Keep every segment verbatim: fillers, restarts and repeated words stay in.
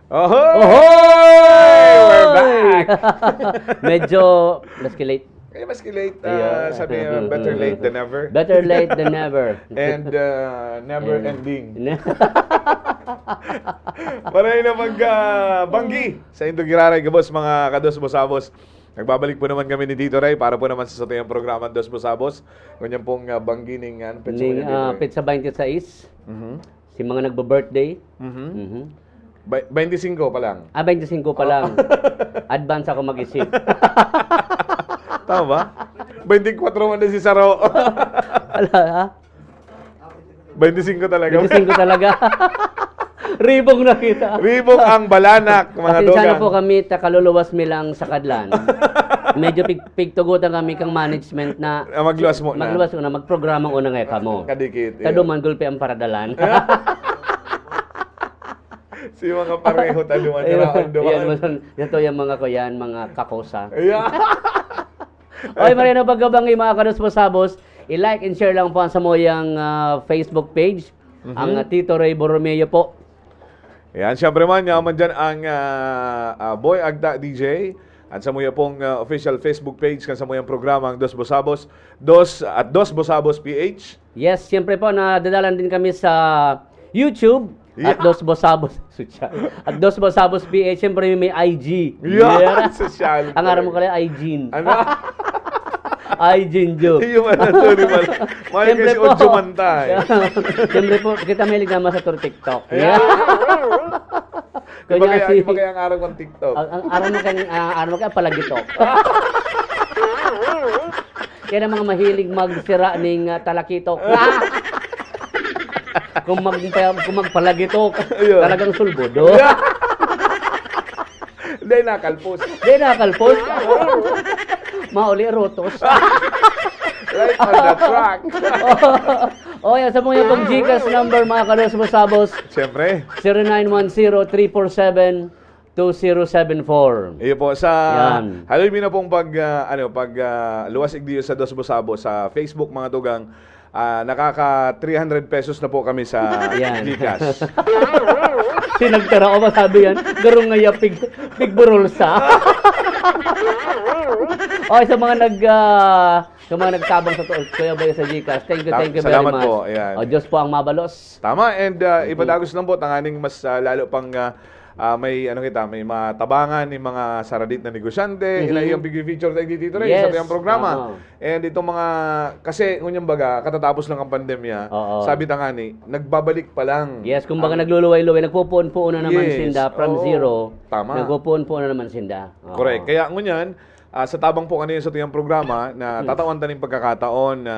Ohoy! Ohoy! We're back! Medyo maski late. Eh, maski late, ah, Ayun. sabi nga, better late than never. Better late than never. And, ah, never And ending. Ne- Maray na mag, ah, banggi sa indong giraray, gabos, mga kados mo sabos. Nagbabalik po naman kami ni Tito Ray para po naman sa satuyang programa, Dos Busabos. Ngunyan pong, ah, banggi ning, ano, petsa Ning, ngunyan, Tito ah, Ray? petsa twenty-six. Mhm. Si mga nagbo-birthday. Mhm. Mhm. Bay-, twenty-five pa lang. Ah, twenty-five pa Oh. lang. Advance ako mag-isip. Tama ba? Twenty-four man na si Saro. Wala, ha? Twenty-five talaga. Twenty-five talaga. Ribong na kita. Ribong ang balanak, mga Pasensya na dugang. po kami, ta kaluluwas mi lang sa kadlan. Medyo pig-, pigtugutan kami kang management na Ah, magluwas muna. magluwas muna, magprograma muna nga kamo. Kadikit, Kado yeah. man, gulpi ang paradalan. Si mga pareho ta duman, Ayun, duman, duman. Yan, yan to yung mga ko yan, mga kakosa. Yeah. Oy, Mariano Pagkabanggi, mga kados mo sabos, i-like and share lang po ang samuyang ah, Facebook page, ang ah, Tito Ray Borromeo po. Yan, siyempre man, yaman dyan ang ah, ah, Boy Agda D J. At sa muya pong ah, official Facebook page kan sa muyang programa, ang Dos Bosabos, Dos at Dos Bosabos P H. Yes, siyempre po, nadadalan din kami sa YouTube at Yeah. Dos Bosabos. Sosyal. At Dos Bosabos P H, siyempre may I G. Yeah, Yeah. sosyal. Ang aram mo kaya, I G N. Ano? I G N, Jo. Iyo man, sorry man. Mahal Siyempre kasi po. Audio man tayo. Siyempre po, kita may ligama sa Tur TikTok. Yeah. Yeah. Iba Kanya kaya, si- iba kaya ang araw ng TikTok. Ang, ang aram mo kaya, ang aram mo kaya palagitok. Kaya ng mga mahilig magsira ning ah, talakitok. Kung, mag, kung magpalagitok, Ayun. talagang sulbudo. Yeah. Hindi, nakalpos. Di nakalpos. Mauli rotos. Right on the track. O yan, sa mga pong Gcash number, mga kados mo sabos, Siyempre. zero nine one zero three four seven two zero seven four. Iyo po, sa Yan. halin mi na pong pag, ah, ano, pag ah, luwas igdiyo sa Dos Bosabos sa Facebook, mga tugang, ah, nakaka three hundred pesos na po kami sa Yan. Gcash. Sinagtara ko, masabi yan. Garong ngaya, pig, pigburulsa. Okay, sa mga nag, ah, sa mga nagtabang sa tuol, Kuya Boy sa Gcash, thank you, Ta- thank you salamat very much. po, ayan. O, Diyos po ang mabalos. Tama, and uh, ipadagos lang po, tanganing mas uh, lalo pang uh, uh, may ano kita, may matabangan ni mga saradit na negosyante, Mhm. ina yung pag-feature tayo dito rin Yes. sa tayong programa. Oo. And itong mga, kasi ngunyan baga, katatapos lang ang pandemya, Oo. sabi tangani, nagbabalik pa lang. Yes, kumbaga ang- nagluluway-luway, nagpupuon-puon na naman Yes. sinda from Oo. zero. Tama. Nagpupuon-puon na naman sinda. Oo. Correct. Kaya ngunyan, ah, sa tabang po kanina sa tuyang programa na tatawan ta ning pagkakataon na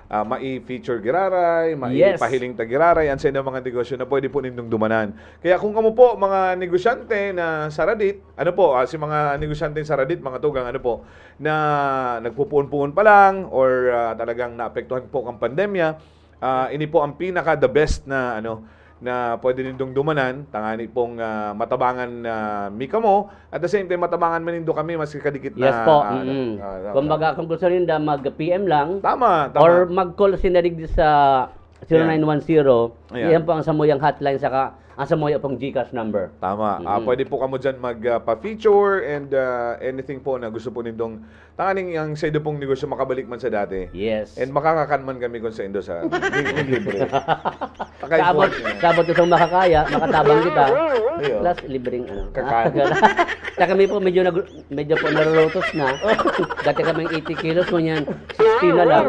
ah, mai-feature giraray, Yes. maipahiling ta giraray, ang sa inyong mga negosyo na pwede po nindong dumanan. Kaya kung kamo po, mga negosyante na saradit, ano po, ah, si mga negosyante sa saradit, mga tugang, ano po, na nagpupuon-puon pa lang or ah, talagang naapektuhan po ang pandemya, ah, ini po ang pinaka the best na ano na pwede nindong dumanan, tangani pong ah, matabangan na mi kamo, at the same time, matabangan man nindo kami, maski kadikit na Yes po. ah, ano, Mm. ah, Kumbaga, kung gusto ninda, mag-P M lang. Tama, tama. Or mag-call sinda digdi sa zero nine one zero. Ayan. Yan po ang samuyang hotline, saka ang samuya pong Gcash number. Tama. Ah, Mhm. pwede po kamo dyan mag-pa-feature and ah, anything po na gusto po nindong tanganing ang sa indo pong negosyo makabalik man sa dati. Yes. And makakakan man kami kung sa indo sa libre. Takay po Sabot, niya. sabot itong makakaya, makatabang kita. Iyo. Plus, libreng ano. Kakan. Kaya kami po medyo, nag, medyo po narurutos na. Dati kaming eighty kilos, ngunyan sixty na lang.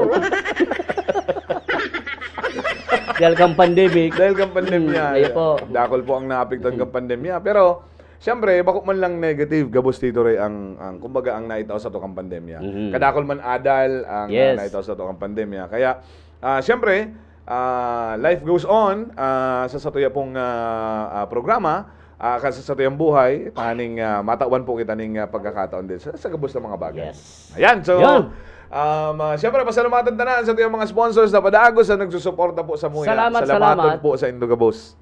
Dahil kang pandemic. Dahil kang pandemya. Mm, ayun po. Dakol po ang naapektuhan kang pandemya. Pero, siyempre, bako man lang negative, gabos dito rin ang, ang, kumbaga, ang naitao sa tukang pandemya. Mhm. Kadakol man adal ang Yes. ah, naitao sa tukang pandemya. Kaya, ah, siyempre, ah, life goes on ah, sa satuya pong ah, ah, programa, ah, kasi sa tuyang buhay, taning ah, matawan po kita ning ah, pagkakataon din sa, sa gabos na mga bagay. Yes. Ayan, so, Yan. um, ah, siyempre, pasalamatan tanan sa tuyang mga sponsors na padagos na nagsusuporta po sa Muya. Salamat, Salamaton salamat. po sa indo gabos.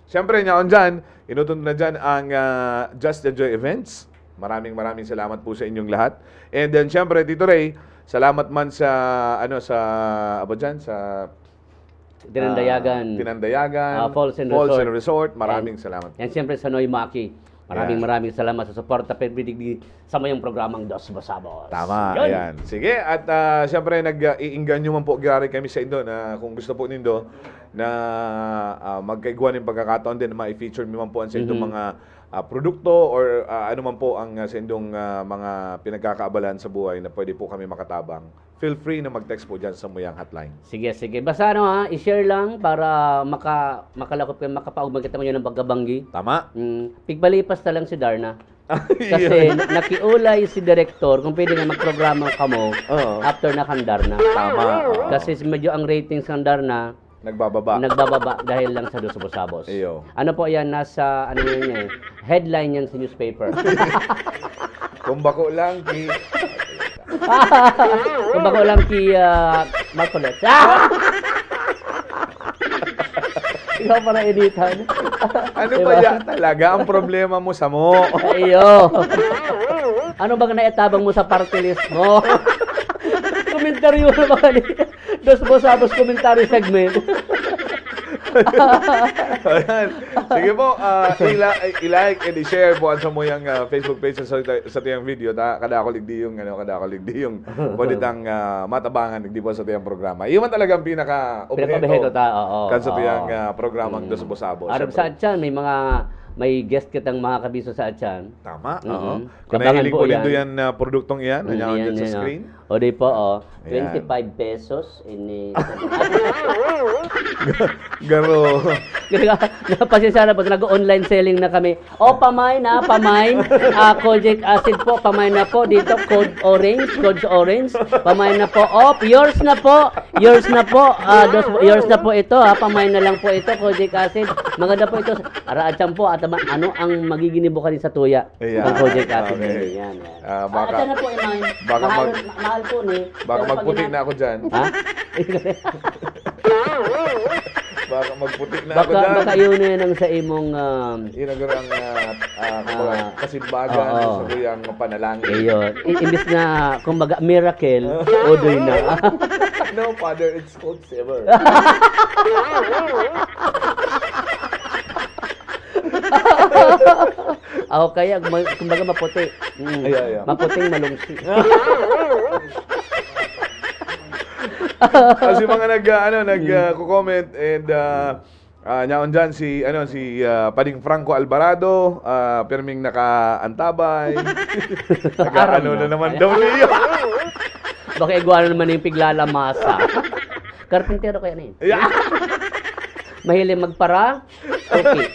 Siyempre, nyaon dyan, inuton na dyan ang ah, Just Enjoy Events. Maraming maraming salamat po sa inyong lahat. And then, siyempre, Tito Ray, salamat man sa, ano, sa, abo dyan, sa Tinandayagan. ah, Tinandayagan, Ah, Falls and Falls Resort. and Resort. Maraming Yan. salamat. Yan siyempre sa Noy Maki. Maraming Yan. maraming salamat sa suporta, pagbidigdi sa mayong programang Dos Basabos. Tama, Yun. Yan. Sige, at ah, siyempre, nag-iinggan nyo man po, gari kami sa indo na kung gusto po nindo na ah, magkaigwa ng pagkakataon din na ma-feature mi man po ang sa indong Mhm. mga ah, produkto or ah, ano man po ang ah, sa indong ah, mga pinagkakaabalahan sa buhay na pwede po kami makatabang. Feel free na mag-text po dyan sa Muyang Hotline. Sige, sige. Basta ano ha, i-share lang para maka, makalakop kayo, makapaugmang kita ngayon ng pagkabanggi. Tama? Mm, pigpalipas na lang si Darna. Kasi nakiulay si director kung pwede nga magprograma kamo Oo. after na kang Darna. Tama. Oo. Kasi medyo ang ratings ng Darna Nagbababa. nagbababa dahil lang sa Dos Busabos. Iyo. Ano po yan? Nasa, ano yan eh? Headline yan sa newspaper. Kung bako lang, ki... Kung bako lang ki ah, Marcoleta. Ah! Ikaw para initan. Ano ba yan talaga? Ang problema mo, samo. Iyo. Ano bang naitabang mo sa party list mo? Komentaryo na ba ni Dos Bosabos commentary segment? Ayan. Sige po, ah, ila- i-like and i-share po ang samuyang ah, Facebook page sa, sa, sa tuyang video. Ta, kada ako ligdi yung, ano, kada ako ligdi yung pwede tang ah, matabangan, hindi po sa tuyang programa. Iyon man talaga ang pinaka-obheto Pinaka-obheto ta, oo, kan sa tuyang oo. ah, programang Mm. Dos Bosabos. Arab Siyempre. sa atyan, may mga, may guest kitang mga kabiso sa atyan. Tama, Mm-mm. oo. Kung Tabangan nahiling po po nindo yan. yan na produkto yan, Mm, ayan, yan, dyan sa yan, oh. screen. O di po, oh. Ayan. Twenty-five pesos. Ini... Garo. Napasensya na po. Nag-online selling na kami. O, pamain na, pamain. Ah, Kojic acid po, pamain na po. Dito, code orange, code orange. Pamain na po. Op, yours na po. Yours na po. Ah, dos, yours na po ito, ha. Pamain na lang po ito, Kojic acid. Maganda po ito. Araat siyan po. At ano ang magiginibo ka sa tuya? Ayan. Ang Kojic acid Okay. na yan. Yan, yan. Ah, Ah, baka- at yan na po, Iman. baka Mahal, mag- mahal po ni. Baka Pero magputi pag- na ako dyan. Ha? Baka magputi na ako Baka, dyan. baka yun na yun ang sa imong, um, Yun ang, ang ah, ah, kumbaga, Ah, kasimbagan oo. sa tuyang panalangin. Ayun. I- imbis na, kumbaga, miracle, odoy na. No, Father, it's called silver. O kaya, ma- kumbaga, maputi. Mm. Ay, ay, ay. Maputing malungsi. Kasi mga nag, ah, ano, nag ah, comment and ah, ah, nyaon dyan si, ano, si ah, Pading Franco Alvarado, ah, pirming nakaantabay. Nag-ano Aram na na. naman daw niya. Baka igwa na naman yung piglalamasa. Karpintero kaya na yun. Yeah. Mahilig magpara? Okay.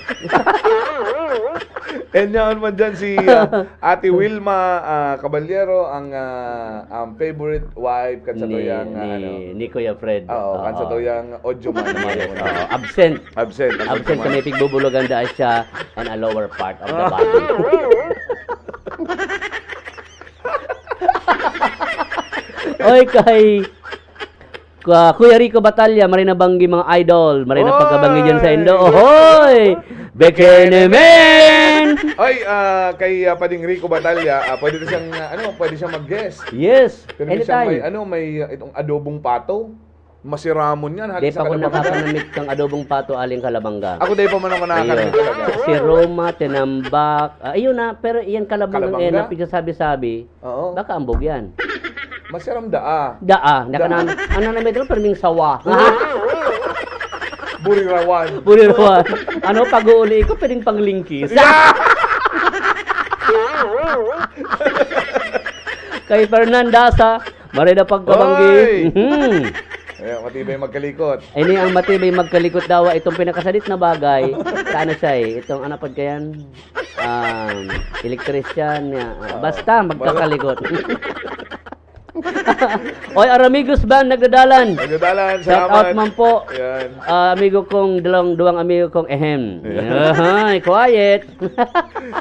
And nyaon man dyan si ah, Ate Wilma ah, Caballero, ang ah, ang favorite wife kan sa Ni, tuyang ah, ni, ano. ni Kuya Fred. Oo, kan sa Oo. tuyang audio man. Yes, oo. Absent. Absent. Absent man. Kami pigbubulugan dahil siya and a lower part of the body. Oy, kay Ku- Kuya Rico Batalla, maray na banggi mga idol, maray na Oy! pagkabanggi dyan sa Indo. Ohoy! Bekenemen! Ay, ah, kay ah, Pading Rico Batalla, ah, pwede na siyang, ah, ano, pwede siyang mag-guest. Yes, Pero may siyang may, anytime. Ano, may ah, itong adobong pato. Masiramon yan. Di Halos sa pa ko Calabanga. Nakakanamit kang adobong pato aling Calabanga. Ako di pa man ako nakakanamit Ayun. talaga. Si Roma, Tinambak. Ah, ayun na, pero iyan Calabanga, eh, Calabanga? na pigsasabi-sabi. Oo. Baka ambog yan. Masiram daa. Daa, nakanam, ano na may dalo, pero may sawa. Burirawan. Burirawan. Ano, pag-uuli ko, pwedeng panglingkis. Kay Fernandasa, maray na pagkabanggi. Oy! Mhm. Ayan, matibay magkalikot. Ini ang matibay magkalikot daw, itong pinakasadit na bagay, sa ano siya eh, itong ano pod kayan, um, electrician, niya. Ah, basta, magkakalikot. Oy, Aramigos Band, nagdadalan. Nagdadalan, Shout out salamat. Man po. Ayan. Ah, amigo kong dalawang, duwang amigo kong ehem. Ayan. Ay, quiet.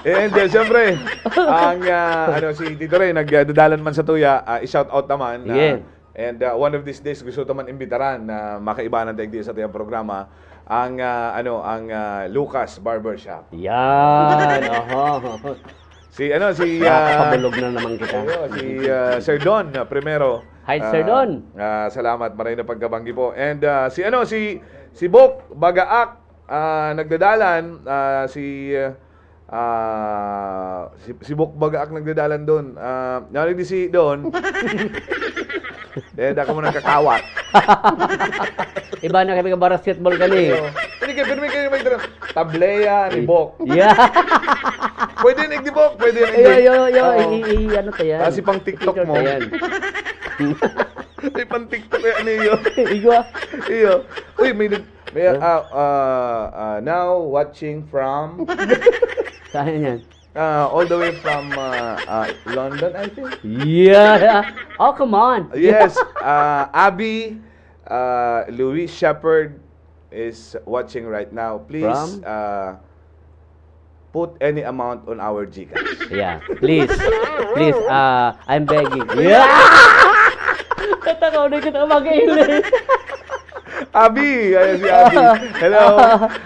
And uh, siyempre, ang ah, ano, si Tito Ray, nagdadalan man sa tuya, ah, i-shout out naman. ah, Sige. And uh, one of these days, gusto naman imbitaran na makaibanan tayo dito sa tuyang programa, ang ah, ano, ang ah, Lucas Barbershop. Yan, oho. Si ano, si ah, Makakabulog na naman kita. Ayun, si ah, Sir Don ah, primero. Hi, Sir Ah, Don. ah, salamat, maray na pagkabanggi po. And ah, si ano, si si Bok Bagaak ah, nagdadalan, ah, si ah, si, si Bok Bagaak nagdadalan doon. Ah, narinig di si Don. Eh, dako mo nang kakawat. Iba na kami ka basketball kani. Hindi kayo, pero may kayo may drum. Tableya ni Bok. Yeah. Pwede yung igdibok, pwede yung Ayo, ayo, ayo, Oo. i, i, ano to yan? Kasi pang TikTok Picture mo. to yan. May pang TikTok yan, iyo. Igwa. Iyo. Uy, may nag... May, ah, ah, ah, now watching from Saan yan? ah, all the way from ah, ah, London, I think. Yeah. Oh, come on. Yes, uh, Abby uh, Louis Shepherd is watching right now. Please From? Uh, put any amount on our GCash. Yeah, please. Please, uh, I'm begging. Yeah! Katakaw na kita mag-ilis. Abi! Ayan si Abi. Hello.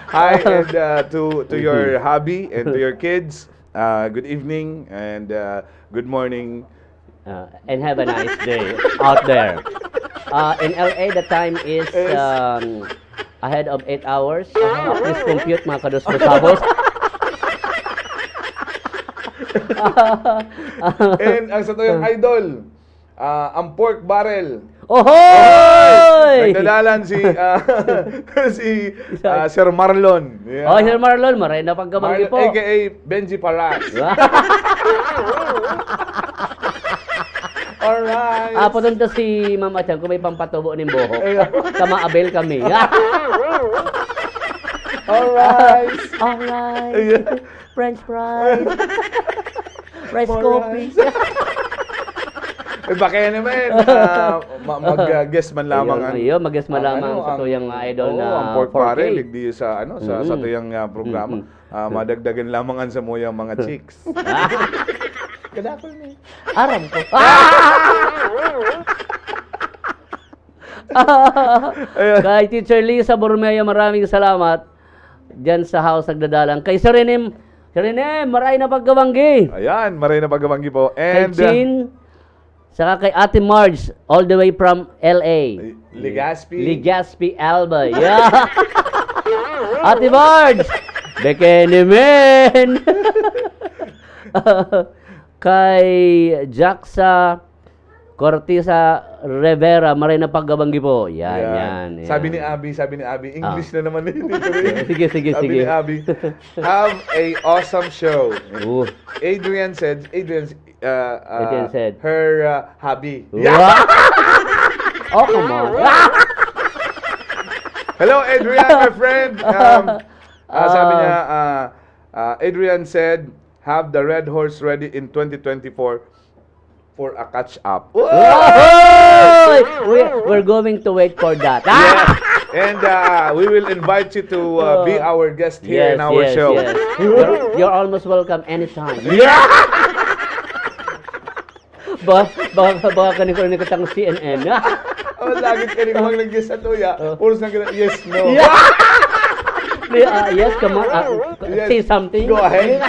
Hi, and uh, to to your hubby and to your kids. Uh, good evening and uh, good morning. Uh, and have a nice day out there. Uh, in L A, the time is Is- um, ahead of eight hours. Uh, please compute, mga kadusbos-habos. And ang satuyang idol, ah, ang pork barrel. Ohoy! Nagdadalan si ah, si ah, Sir Marlon. Yeah. Oh, Sir Marlon, maray na pagkabanggi Marlon, po. A K A Benji Paras. Alright. Ah, patunta si Mama Chan kung may pampatubo ning buhok. Ayun. Kama-avail kami. Alright. Alright. Ayun. French fries. Rice Alright. coffee. Eh, baka yan naman, ah, ma- mag-guess man lamang Ayun, ang... ayun, mag-guess man ang lamang ano, sa tuyang idol oo, na ang pork four K. barrel, digdi sa, ano, sa, sa Mm. tuyang ah, programa. Mm-mm. Ah, madagdagan lamang ang samuyang mga chicks. Kadakol ni. Aram ko. Ayan. Kay Teacher Lisa Borromeo, maraming salamat. Diyan sa house nagdadalang. Kay Sir Renem, Sir Renem, maray na pagkabanggi. Ayan, maray na pagkabanggi po. Kay And uh, Chin, saka kay Ate Marge, all the way from L A. Legazpi. Legazpi, Albay. Yeah. Ate Marge, Bikini Man. Kay Jacksa Cortisa Rivera, maray na pagkabanggi po. Yan, Ayan. yan, yan. Sabi ni Abby, sabi ni Abby, English Ah. na naman ni Tito Ray. Sige, sige, Sabi sige. ni Abby, "Have a awesome show." Oh. Adrian said, Adrian, uh, uh, Adrian said. Her uh, hubby. Wow! Oh, come on. Hello, Adrian, my friend. Um, ah, sabi Ah. niya, ah, ah, Adrian said, "Have the Red Horse ready in twenty twenty-four for a catch-up." Oy! We, we're going to wait for that. Ah! Yeah. And uh, we will invite you to uh, be Uh, our guest here yes, in our yes, show. Yes. You're, you're almost welcome anytime. Yeah! Ba, baka, baka kani ko ni katang C N N. Ang lagit ka rin mang nag-guest sa tuya, Oh. puros na gina, yes, no. Yeah. May, ah, yes, come on. Ah, Yes. Say something. Go ahead.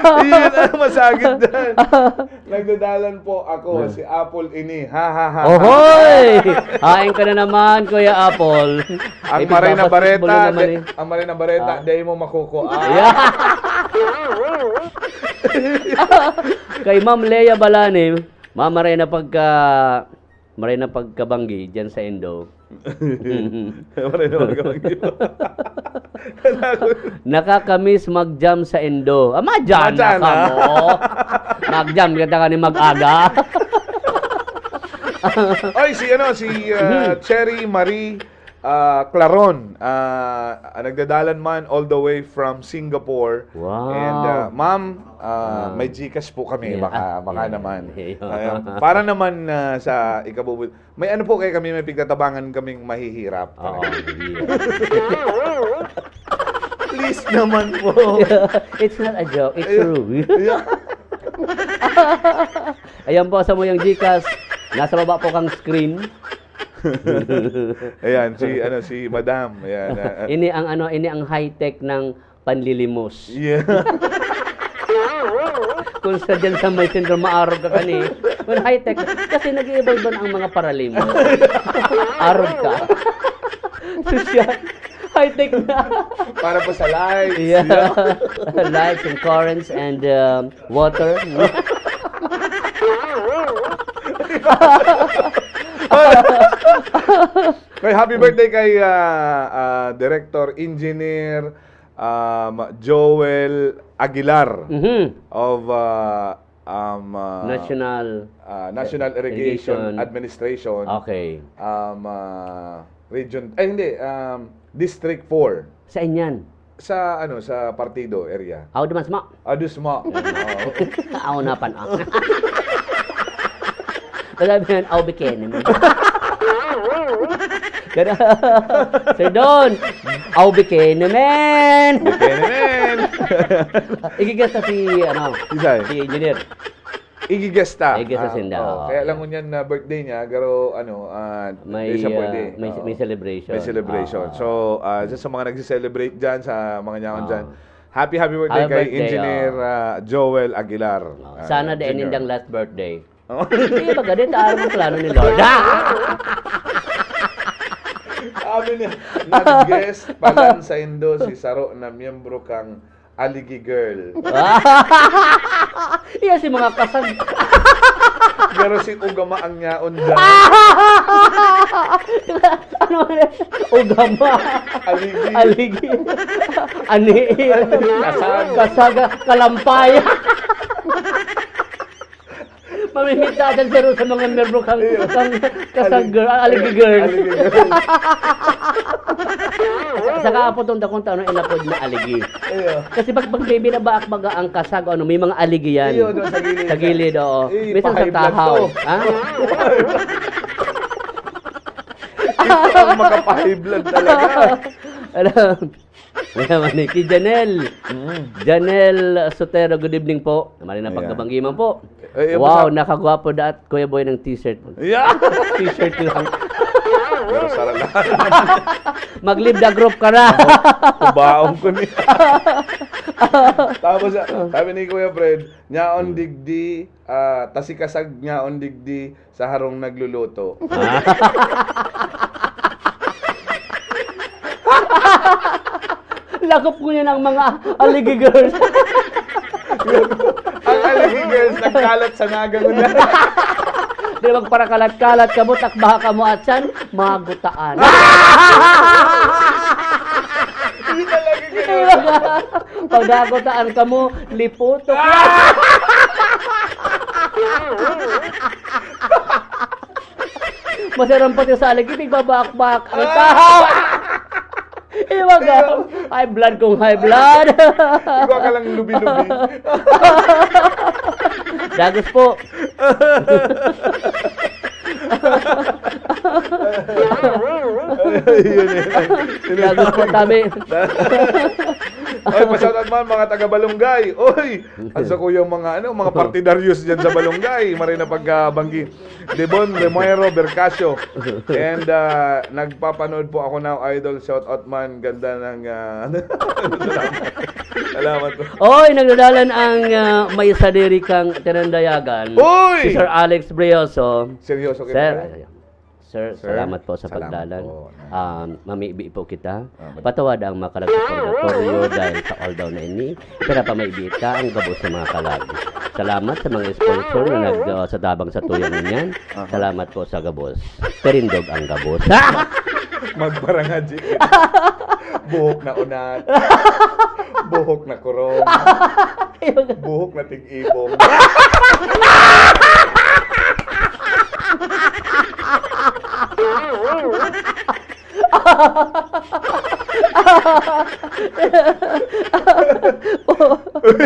Iyan ang masagit dyan. Nagdadalan po ako, Hmm. si Apple ini. Ha, ha, ha, ha. Ohoy! Hain ka na naman, Kuya Apple. Ang May maray na pagbabasketball bareta, naman di, eh. ang maray na bareta, Ah. di mo makukuha. Yeah. Kay Ma'am Lea Balani, mamaray na pagka maray na pagkabanggi diyan sa Indo. Maray na pagkabanggi. Nakakamiss mag-jam sa Indo. Ah, mag-jam na Mag-jam ka na. mo. Mag-jam kita ka ni mag-aga. Oy, si ano, si uh, Cherry Marie uh, Claron, uh, nagdadalan man all the way from Singapore. Wow. And uh, ma'am, uh, Ah. may GCash po kami, Yeah. baka, Ah, baka yeah. naman. Yeah. Ayan. Para naman uh, sa ikabubuti. May ano po kayo kami, may pigtatabangan kaming mahihirap. Oo, Talaga. Yeah. Please naman po. It's not a joke, it's Ayun. true. Yeah. Ayan po sa muyang GCash. Nasa baba po kang screen. Ayan, si ano si Madam. Ayan. ah, ah. Ini ang ano, ini ang high-tech ng panlilimos. Yeah. Kung sa dyan sa may sentro, maarog ka kani. When high-tech, kasi nag-i-evolve na ang mga paralimos. Arog ka. Sosyal. High-tech na. Para po sa lights. Yeah. Lights and currents and um, water. Kay happy birthday kay ah, ah, Director Engineer um, Joel Aguilar Mhm. of ah, um, ah, National ah, National Irrigation Irrigation. Administration Okay. um, ah, Region, ay hindi, um, District four. Saan yan? Sa ano, sa partido area. Ako naman sama. Adus mo. Ako na pan ah. Sabi yan, aw bikini mo. Gana. Sir Don, aw bikini man. Bikini man. Igigas na si, ano, Isay. si engineer. Igigesta. Igigesta sinda, oo, kaya lang ngunyan na birthday niya, pero ano, ah, may, siya pwede. Ah, may, may celebration. May celebration. Oo. So, ah, sa mga nagse-celebrate dyan, sa mga nyaon dyan, happy, happy birthday kay Engineer, ah, Joel Aguilar. Ah, sana di nindang last birthday. Oh. Hindi, maganda. Tayo ang plano ni Lord. Ah! Sabi niya, nag-guest palan saindo si saro na miyembro kang Aligi Girl. Iya si mga kasag. Pero si Ugama ang nyaon dyan. Ano na? Ugama. Aligi. Aligi. Ani. Kasag. Kasaga. Kalampaya. Mamimita dyan pero sa mga miyembro kang, kang kasag girl, ah, Aligi girl. Aligi Girl. Saka apo tong dakong taon ang inapod na aligi. Iyo. Kasi pag, pag may binabaak baga ang kasag, ano, may mga aligi yan. Iyo, doon sa gilid. Sa gilid, oo. Eh, Minsan sa pa-high blood tahaw. to. Ha? Ito ang makapahiblan talaga. Alam. Alam ni, kay Janelle. Mm. Janelle Sotero, good evening po. Maray na Ayan. Pagkabanggi man po. Eh, eh, Wow, basta- nakagwapo daat, Kuya Boy, ng t-shirt. Yeah. T-shirt lang. Pero sara lang. Mag-leave the group ka na. Kubaon ko niya. Tapos, ah, sabi ni Kuya Fred, nyaon digdi, ah, ta si kasag nyaon digdi sa harong nagluluto. Lakop ko niya ng mga aligi girls. Ang Aligi Girls, nagkalat sa naga ko na. Di magparakalat-kalat ka mo, takbaha ka mo at yan, magutaan. Hindi talaga ganun. Pagagutaan ka mo, liputok. Masarang pati sa aligid, igbabakbak. Ang tahaw! Iwag ako. High blood kong high blood. Ikaw ka lang lubi-lubi. Dagos po. Yun eh. Dagos po, tabi. Oy, pa-shoutout man, mga taga Balonggay. Oy, ang sa kuyang mga, ano, mga partidaryos dyan sa Balonggay. Maray na pagkabanggi. Debon Remuero Bercasio. And ah, nagpapanood po ako now, idol. Shout out man. Ganda ng ah, salamat. Salamat po. Oy, nagdadalan ang ah, may sadiri kang tinandayagan. Uy! Si Sir Alex Brioso. Seryoso kita. Sir, Sir, sir, salamat po sa salamat pagdalan. Po. Um, mamibi po kita. Ah, Patawad ang mga kalag sa purgatorio dahil sa aldaw na ini. Pero pamaibi ta ang gabos sa mga kalag. Salamat sa mga sponsor na nag uh, sa tabang sa tuyang niyan. Aha. Salamat po sa gabos. Perindog ang gabos. Magbarangaji. Buhok na unat. Buhok na kurong. Buhok na tig-ibong.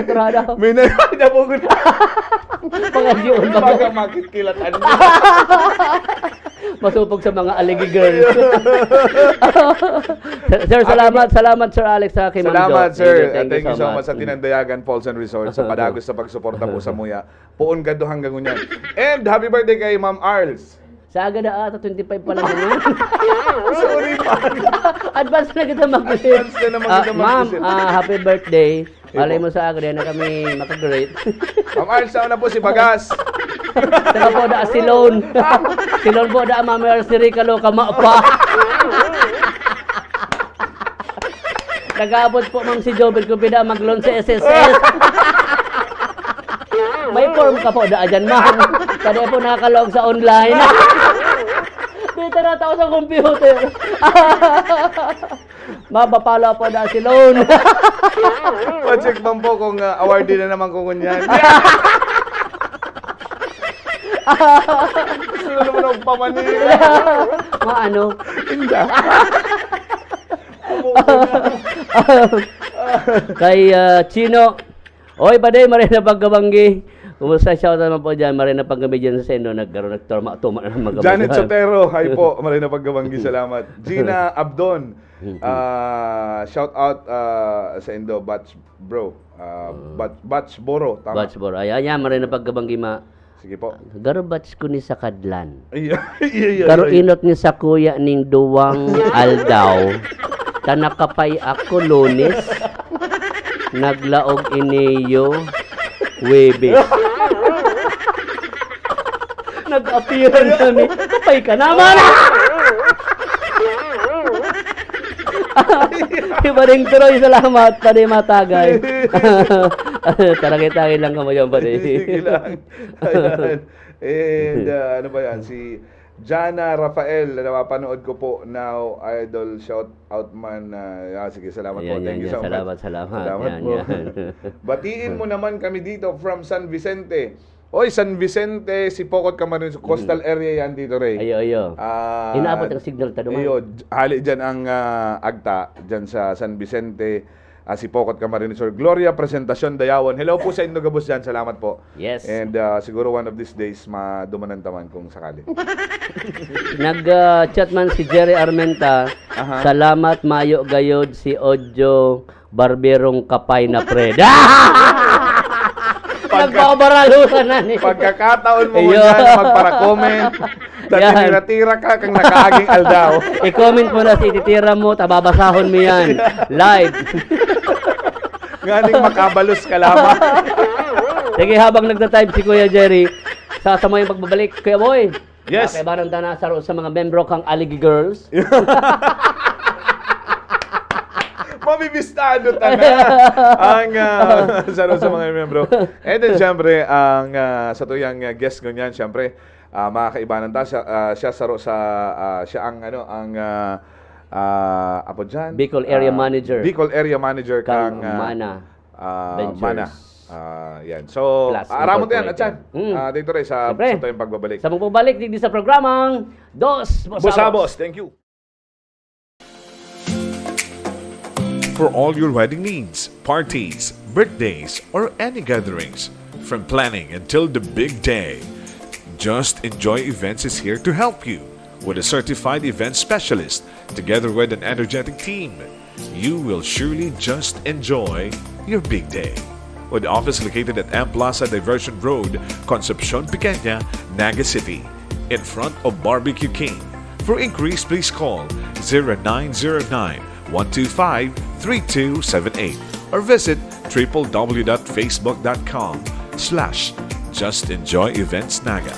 Grada. May na nabugot. Mga yun. Baga makikilatan mo. Masupog sa mga aligi girls. Sir, sir, salamat, salamat Sir Alex sa kay Ma'am Salamat, Jo. sir. Thank you, thank you Thank you so so much. much sa Tinandayagan Falls and Resort sa padagos sa pagsuporta po sa Muya. Puon gado hanggang ngunyan. And happy birthday kay Ma'am Arls. Sa aga na ata, twenty-five pa lang naman. Sorry, man. Advance na kita mag-isip. Advance na naman Ah, kita ma'am, mag-isip. Ah, happy birthday. Ipo. Malay mo sa aga, di na kami makagreet. Ma'am Arls, ako na po si Bagas. Saka po da si Lone. Si Lone po da, Ma'am Mercery, kaloka, ma pa. Nag-aabot po, ma'am, si Joven Cupida mag-loan sa S S S. May form ka po da dyan, ma'am. Kaya po nakakalaog sa online. Dito na tao sa computer. Mabapalo po da si Lone. Pa-check man po kung ah, awardee na naman ko ngunyan. Gusto na naman akong pamanin. Maano? Inda. Kay ah, Chino. Oy, pade, maray na pagkabanggi. Kumusta? Shout out naman po dyan. Maray na pagkabanggi dyan sa Sendo. Nagkaroon, nagturma-tuma na naman kami Janet dyan. Sotero, hi po. Maray na pagkabanggi, salamat. Gina Abdon, ah, shout out ah, sa Indo, Batch Bro. Ah, Batch, Batch Boro, tama. Batch Boro. Ayan, yan. Maray na pagkabanggi, ma. Sige po. Garubats ko ni sa kadlan. Iya, iya, iya, Garo iya. Inot ni sakuya ning duwang aldaw, ta nakapay ako Lunes, naglaog iniyo Huwebes. Nag-appearan kami. Kapay ka naman! Iba rin, Troy, salamat. Pwede matagay. Taragay-tagay lang kamo yan, pwede. Sige lang. Ayan. And, ah, ano ba yan? Si Jana Rafael, napapanood ko po now, idol. Shout out man. Ah, ah, sige, salamat po. Ayan, Thank yan, you yan. so much. Salamat, salamat. Salamat Yan, po. yan. Batiin mo naman kami dito from San Vicente. Oy, San Vicente, Sipocot, Camarines Sur. Coastal Mm. area yan, Tito Ray. Ayo, ayo. Ah, Inaabot ang signal ta duman. Iyo, j-, hali dyan ang, ah, agta, dyan sa San Vicente, ah, Sipocot, Camarines Sur. Gloria Presentacion Dayawan. Hello po sa indo gabos dyan. Salamat po. Yes. And, ah, siguro one of these days, madumanan taman kung sakali. Nag, ah, chat man si Jerry Armenta. Aha. Salamat, mayo gayod si Audio Barberong Kapay na Fred. Pagka-, Nagbabaraluhan na ni. pagkakataon mo Iyo. ngunyan na magpara-comment, Yan. Tatitira-tira ka kang nakaaging aldaw. I-comment mo na sa ititira mo, ta babasahon mo yan. Live. Nganing makabalos ka lamang. Sige, habang nagta-type si Kuya Jerry, sa, sa mayong pagbabalik, Kuya Boy, Yes. makaibanan ta na sa, sa mga membro kang Aligi Girls. Mabibistado ta na ang, ah, sa, sa mga membro. And then, syempre, ang, ah, sa tuyang, ah, guest ngunyan, syempre, ah, makakaibanan ta siya, ah, siya saro sa, ah, siya ang, ano, ang, ah, ah, apo dyan? Bicol Area Ah, Manager. Bicol Area Manager Kang kang, ah, Mana ah, Ventures. Mana. Ah, yan. So, Plus ah, aramon to yan, Incorporated. Atyan. Mm. Ah, dito rin sa, Siyempre. sa tuyang pagbabalik. Sa pagbabalik, digdi sa programang Dos Busabos. Busabos. Thank you. For all your wedding needs, parties, birthdays, or any gatherings, from planning until the big day, Just Enjoy Events is here to help you. With a certified event specialist, together with an energetic team, you will surely just enjoy your big day. With office located at M Plaza Diversion Road, Concepcion Pequeña, Naga City, in front of Barbecue King. For inquiries, please call zero nine zero nine, one two five, three two seven eight or visit triple w dot facebook dot com slash just enjoy events naga.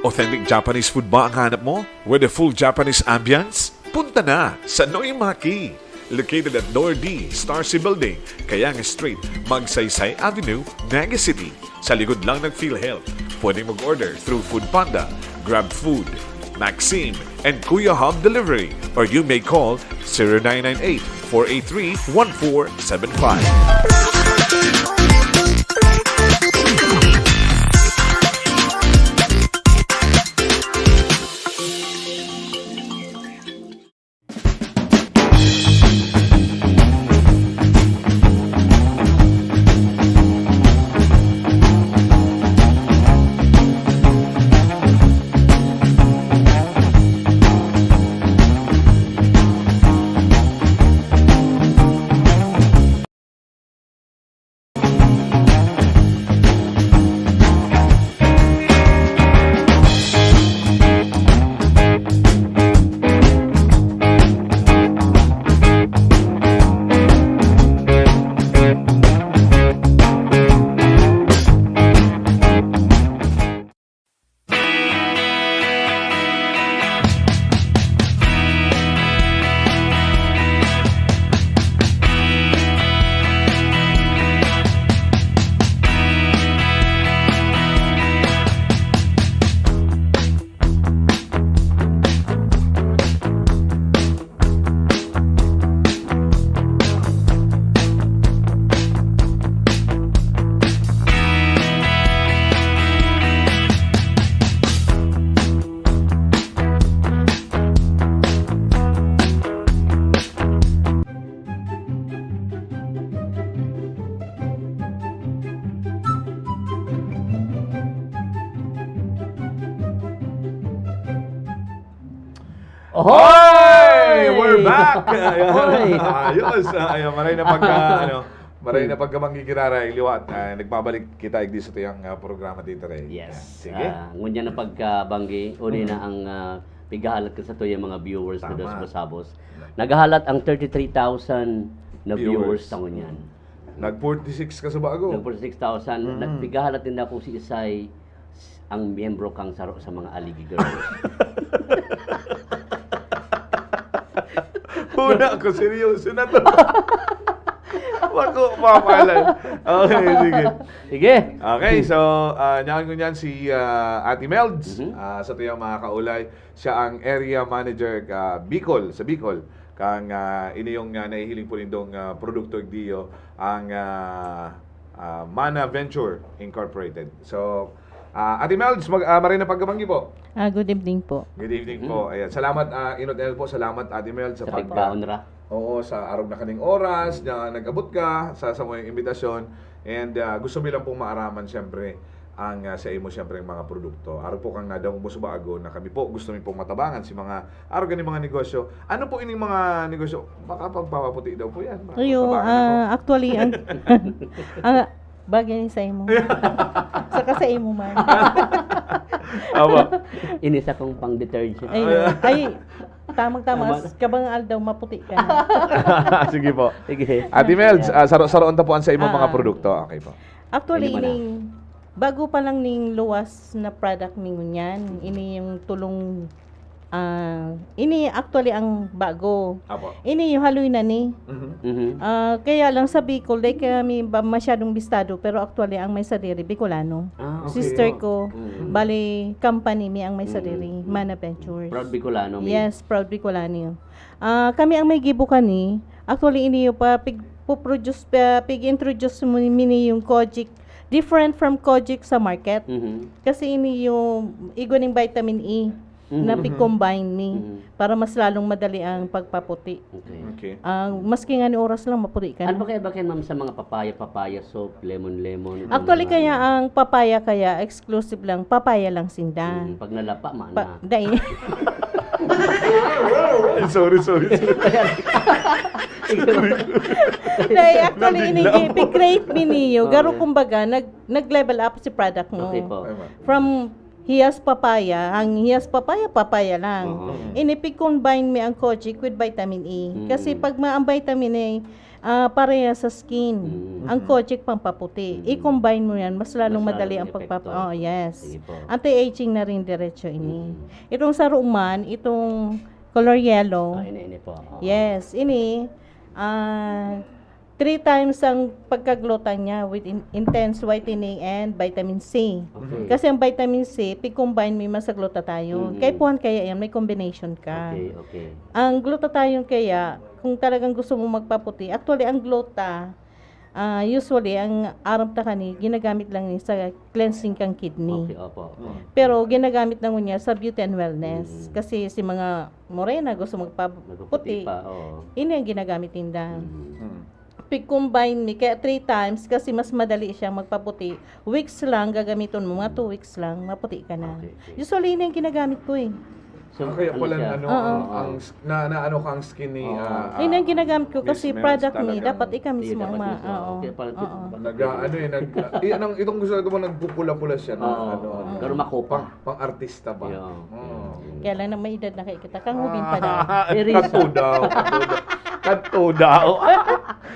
Authentic Japanese food ba ang hanap mo? With a full Japanese ambience? Punta na sa Noimaki! Located at Door D, Star C Building, Kayang Street, Magsaysay Avenue, Naga City. Sa likod lang ng PhilHealth. Pwedeng mag-order through Food Panda, Grab Food, Maxim, and Kuya Hub Delivery, or you may call zero nine nine eight, four eight three, one four seven five. Hoy! We're back! Ayun. Hoy! Ayos. Ah, ayun. Maray na pagka, ano, maray na pagka manggigirara, liwat. Ah, nagbabalik kita, igdi sa tuyang, ah, programa dito, Ray. Yes. Ah, sige. Ah, ngunyan na pagkabanggi, uli na ang, ah, pighahalat ka sa tuyang mga viewers na dos basabos. Naghahalat ang thirty-three thousand na viewers sa ngunyan. Nag forty-six ka sa bago. Nag forty-six thousand. Mm. Nagpighahalat din ako si Isay, ang miyembro kang saro sa mga Aligi Girls. Huna ko, seryoso na to. Wako, papalan. Okay, sige. Sige. Okay, so, ah, nyakan ko niyan si, ah, Ate Melds, Mhm. ah, sa tuyang mga kaulay. Siya ang area manager ka Bicol, sa Bicol. Kang, ah, ini yung, ah, nahihiling po nindong, ah, produkto, Dio, ang, ah, ah, Mana Venture Incorporated. So, ah, Ate Melds, mag-, ah, maray na pagkabanggi po. Ah, good evening po. Good evening Mhm. po. Ayan. Salamat, ah, Inot Enel po. Salamat, Ate Melds, sa Sa pag- pagbaon ra. Oo, sa arog na kaning oras na nag-abot ka sa, sa mong imbitasyon. And, ah, gusto mi lang pong maaraman, siyempre, ang, ah, sa imo, siyempre, ang mga produkto. Arog po kang nadangog mo sa bago na kami po, gusto mi pong matabangan si mga arog ni mga negosyo. Ano po ining mga negosyo? Makapagpapaputi daw po yan. Ayo, Makapagtabangan ako. Ah, actually, ang, ang bagay ni sa imo. Saka sa imo man. Awa. Ini sa kong pang detergent. Ayun. Ay, tamang-tama. Tama. Kabang aldaw, maputi ka na. Sige po. Sige. Ate Melds, ah, saro-saroon ta po ang sa imong mga Ah. produkto. Okay po. Actually, Ini man na. ning, bago pa lang ning luwas na product mi ngunyan, ini yung tulong, ah, ini actually ang bago. Apo. Ini yung haloy na ni. Mhm. Mhm. Ah, kaya lang sa Bicol, di kami ba masyadong bistado, pero actually, ang may sadiri, Bicolano. Ah, okay. Sister ko, Mm. bali, company mi ang may Mm, sadiri, mm. Mana Ventures. Proud Bicolano mi. Yes, proud Bicolano. Ah, kami ang may gibo kani. Actually, ini yung pa, pig, puproduce, pa, pig-introduce mo ni, mi ni yung Kojic. Different from Kojic sa market. Mhm. Kasi ini yung igwa ning vitamin E na Mhm. pig-combine ni Mhm. para mas lalong madali ang pagpaputi. Okay. Okay. Ah, maski nga ni oras lang, maputi ka Ano na. ba kaya, ba kaya, ma'am, sa mga papaya, papaya soap, lemon, lemon, Actually, mga kaya ano? Ang papaya kaya, exclusive lang, papaya lang sinda. Mm, pag nalapa, mana. Pa-, dai. Ay, sorry, sorry, sorry. Dai, actually, Nabigla ini-, ako. Ipig-create mi niyo. Okay. Garo, kumbaga, nag-, nag-level up si product mo. Okay po. Tama. From hiyas papaya, ang hiyas papaya, papaya lang. Oo. Mm. Ini pig-combine mi ang Kojic with vitamin E. Mm. Kasi pag ma-, ang vitamin A, ah, pareha sa skin. Mm. Ang Mhm. Kojic pampaputi. Mm. I-combine mo yan, mas lalong Mas madali lalong ang pagpap-, epekto. Oh, yes. Sige po. Anti-aging na rin diretso ini. Mm. Itong sa Roman, itong color yellow. Ah, ini, ini po. Oo. Yes, ini, ah, three times ang pagkagluta niya with in-, intense whitening and vitamin C. Okay. Kasi ang vitamin C, pig-combine mo yung sa glutathione. Mm. Kaya puhan kaya yan, may combination ka. Okay, okay. Ang glutathione kaya, kung talagang gusto mo magpaputi, actually, ang gluta, ah, usually, ang aram ta kani, ginagamit lang ni sa cleansing kang kidney. Okay, opo, opo. Mm. Pero ginagamit na ngunyan sa beauty and wellness. Mm. Kasi si mga morena gusto magpaputi. Magpaputi pa, oo. Ini ang ginagamit ninda. Mm. Mm. Pig-combine mi, kaya three times kasi mas madali siyang magpaputi. Weeks lang, gagamiton mo, mga two weeks lang, maputi ka na. Okay, okay. Usually, yun yung ginagamit ko eh. So, Ah, kaya ano pala, siya? ano, Oo. ang, ang s-, na, na ano ka ang skin ni, Oo. ah, Yun ang ah, ginagamit ko Miss kasi Mel, product ni, talagang dapat ikaw mismo Hindi, ang dapat ma-, mismo. oo. Kaya pala, Oo. Nag-, ano eh, nag-, eh, anong, itong gusto ko, nagpupula-pula siya, no? Oo. Ano, ano. Pero makopa. Pang, pang-artista ba? Yeah. Oo. Kaya lang na may edad na kayo kita. Kang Hubin pa daw. Ah, Very kadto daw, kadto daw. Kadto daw.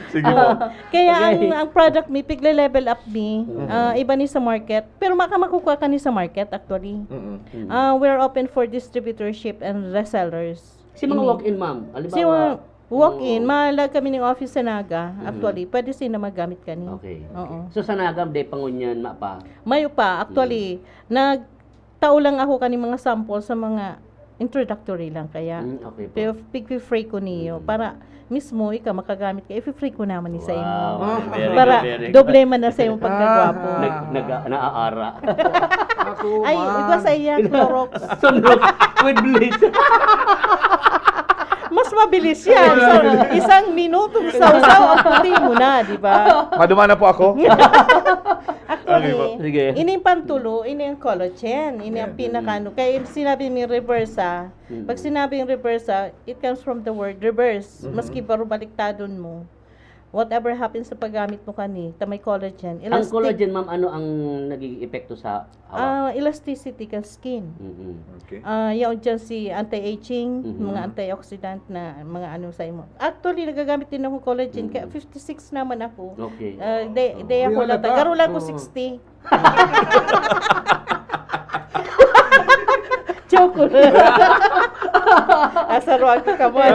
Sige po. Kaya ang, Okay. ang product mi, pigle-level up mi. Mm. Ah, iba ni sa market. Pero maka makukuha ka ni sa market, actually. Mm-mm. Mm. Ah, we're open for distributorship and resellers. Si mga Ini. walk-in, ma'am. Halimbawa, Si mga walk-in, oo. malag kami ng office sa Naga, Mm. actually. Pwede sila magamit kani. Okay, okay. Oo. So, sa Naga, di pa ngunyan, ma pa? Mayo pa. Actually, Mm. nag-, tao lang ako kani mga sample sa mga introductory lang kaya. Mm, okay po. Pero pig-free ko niyo Mm. para mismo ikaw makagamit ka, i-free ko naman ni sa imo. Wow, very good, Para very good. doble man na sa imong pagkagwapo. Ah. Nag-, nag-, naaara. Ako Ay, man. iba sa iya, Clorox. Sunroof with bleach. Mas mabilis yan. Mas So, mabilis. isang minutong sawsaw, ang puti mo na, di ba? Maduma na po ako. Ako, Okay po. Sige. Ini yung pantulo, ini ang collagen. Ini ang Yeah. pinaka ano. Kaya sinabi ni reverse ah. Mm. Pag sinabing reverse ah, it comes from the word reverse. Mhm. Maski baro baliktadon mo. Whatever happens sa paggamit mo kani, ta may collagen. Ang Elastic. Collagen, ma'am, ano ang nagiging epekto sa hawak? Ah, elasticity kan skin. Mm-mm. Okay. Ah, yaon dyan si anti-aging, Mhm. mga antioxidant na mga ano sa imo. Actually, nagagamit din ako collagen. Mhm. Kaya fifty-six naman ako. Okay. Ah, day, day Uy, ako lang. halata. Garo lang ako Oo. sixty. Joke lang. Asa ruwag ka man.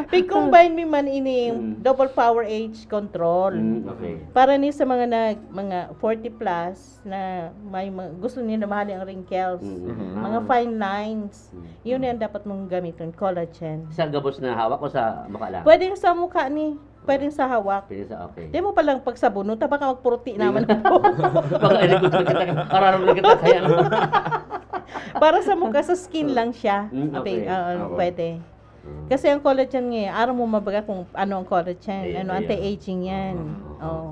Pag-combine mi man ini, Mm. double power age control. Mm, okay. Para ni sa mga nag, mga forty plus na may mga, gusto nila mahali ang wrinkles. Mm. Mhm. Mga Ah. fine lines. Mm. Yun yung dapat mong gamitin, collagen. Sa gabos na hawak o sa mukha lang? Pwedeng sa mukha ni, pwedeng sa hawak. Pwede sa, okay. Di mo palang pagsabuno, ta baka magpuruti naman ako. Baka ilikot na kita, kararong na kita kaya ano. Para sa mukha, sa skin lang siya. Mm, okay. Abi, oo, Opo. pwede. Mm. Kasi ang collagen nga, aram mo mabaga kung ano ang collagen, Eh, ano, ayan. Anti-aging yan. Mm. Oo.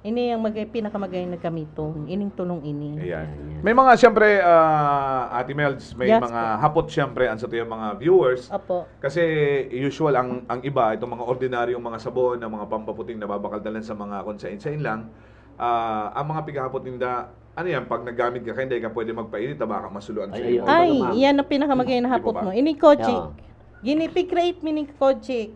Ini ang mag pinakamagayon na gamiton, ining tulong ini. Ayan. Ayan. May mga, siyempre, ah, Ate Melds, may Yes mga po. hapot, siyempre, ang sa tuyang mga viewers. Opo. Kasi usual, ang, ang iba, itong mga ordinaryong mga sabon, ang mga pampaputing nababakal na lang sa mga kung sain-sain lang. Ah, ang mga pighahapot ninda, ano yan, pag naggamit ka, kaya hindi ka pwede magpainit, ta baka masuloan sa Ay, imo. ayun. Ay, Ano, ma'am? Yan ang pinakamagayon na Di hapot ba ba? mo. Ini Kojic. Oo. Ginipig-create mi ni Kojic.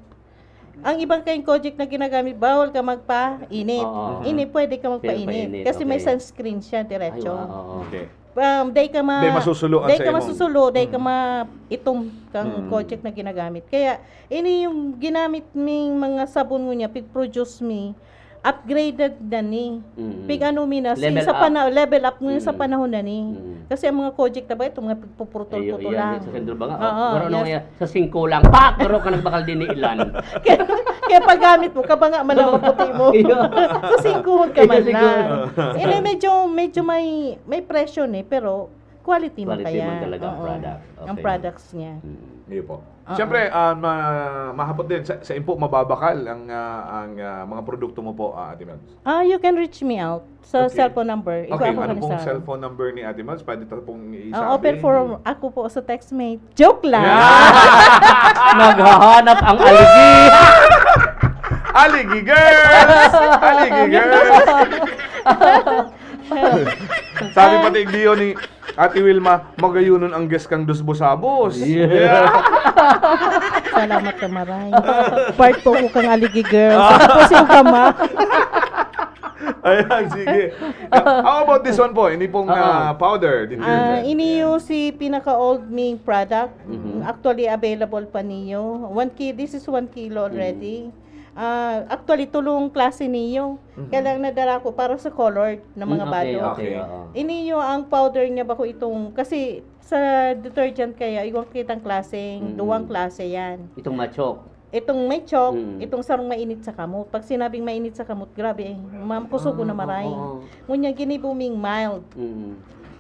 Ang ibang kayong Kojic na ginagamit, bawal ka magpainit. Oo. Ini, pwede ka magpainit. Pwede painit, Kasi may okay. sunscreen siya, Ay, diretso. Wow, oo. Okay. Um, day ka ma... Day masusuloan day sa ka imong masusulo, day ka Mm. ma... itom kang Mm. Kojic na ginagamit. Kaya, ini yung ginamit ming mga sabon mo niya, pig-produce mi, upgraded na ni. Mm. Pig ano mi na, si- Level sa up. pana, level up mo yun sa Mm. panahon na ni. Mm. Kasi ang mga Kojic na ba, itong mga pigpupurutol-putulan. Sa sentro ba nga? Oo, Pero nung yes. Sa singko lang, pak! Pero ka nagbakal din ni Ilan. Kaya, kaya paggamit mo, kabanga man ang maputi mo. Iyo. Sa singkuhon ka Iyo, man singkuhon. lang. Hindi, medyo, medyo may, may presyo ni, pero quality man Quality kaya. man talaga ang Oo. Product. Ang Okay. Products niya. Mm. Iyo po. Oo. Siyempre, ah, ma- mahapot din, sa, sa impo, mababakal ang, ah, ang ah, mga produkto mo po, ah, Ate Melds. Ah, you can reach me out sa Okay. cellphone number. Ikaw Okay, ako ano na pong sa- cellphone number ni Ate Melds? Pwede ta pong isabi. Ah, open for ako po sa TextMate. Joke lang. Naghahanap ang aligi! Aligi girls! Aligi girls! Sabi pati igdiyo ni Ate Wilma, magayunon ang guest kang dos busabos. Yeah. Salamat na maray. Part po ko kang Aligi Girl. Sa po si Ugama. Ayan, sige. How about this one po? Ini pong Oo. ah, powder. Did you- Ah, ini yung si pinaka-old ming product. Mhm. Actually, available pa niyo. One ki-, this is one kilo already. Ah, actually, tulong klase niyo. Mhm. Kaya lang nadala ko para sa colored na mga Mm, okay, bado. okay, Okay. oo. Ini yung ang powder niya bako itong, kasi sa detergent kaya, iwan kitang klaseng, Mm. duwang klase yan. Itong machok. Itong may chok, Mm. itong sarong mainit sa kamot. Pag sinabing mainit sa kamot, grabe eh. Ma'am, kusugo na Ah, maray. Oo. Ngunyan, ginibo ming mild. Mm.